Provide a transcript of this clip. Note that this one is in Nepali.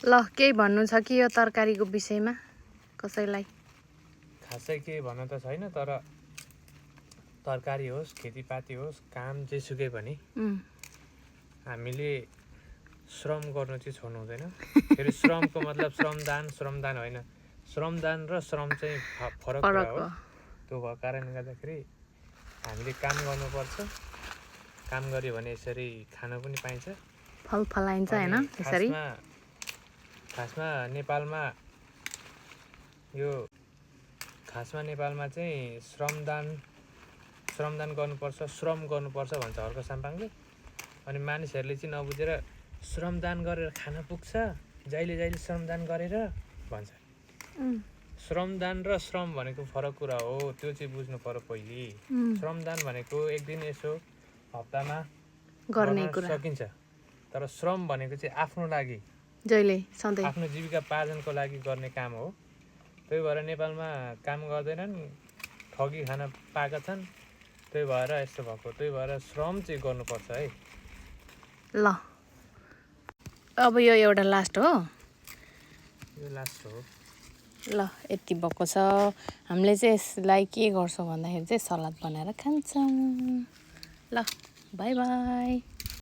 ल केही भन्नु छ कि यो तरकारीको विषयमा कसैलाई? खासै केही भन्न त छैन, तर तरकारी होस् खेतीपाती होस् काम जेसुकै पनि हामीले श्रम गर्नु चाहिँ छोड्नु हुँदैन। फेरि श्रमको मतलब श्रमदान होइन। श्रमदान र श्रम चाहिँ फरक कुरा हो। त्यो भएको कारणले गर्दाखेरि हामीले काम गर्नुपर्छ। काम गऱ्यो भने यसरी खान पनि पाइन्छ, फल फलाइन्छ हैन यसरी। खासमा नेपालमा चाहिँ श्रमदान गर्नुपर्छ, श्रम गर्नुपर्छ भन्छ हर्क साम्पाङले। अनि मानिसहरूले चाहिँ नबुझेर श्रमदान गरेर खान पुग्छ, जहिले श्रमदान गरेर भन्छ। श्रमदान र श्रम भनेको फरक कुरा हो, त्यो चाहिँ बुझ्नु पर्यो पहिले। श्रमदान भनेको एक दिन यसो हप्तामा गर्न सकिन्छ, तर श्रम भनेको चाहिँ आफ्नो लागि जहिले सधैँ आफ्नो जीविका पार्जनको लागि गर्ने काम हो। त्यही भएर नेपालमा काम गर्दैनन्, ठगी खान पाएका छन्। त्यही भएर यस्तो भएको। त्यही भएर श्रम चाहिँ गर्नुपर्छ है। ल अब यो एउटा लास्ट हो। यो लास्ट हो। ल यति भएको छ। हामीले चाहिँ यसलाई के गर्छौँ भन्दाखेरि चाहिँ सलाद बनाएर खान्छौँ। ल बाई बाई।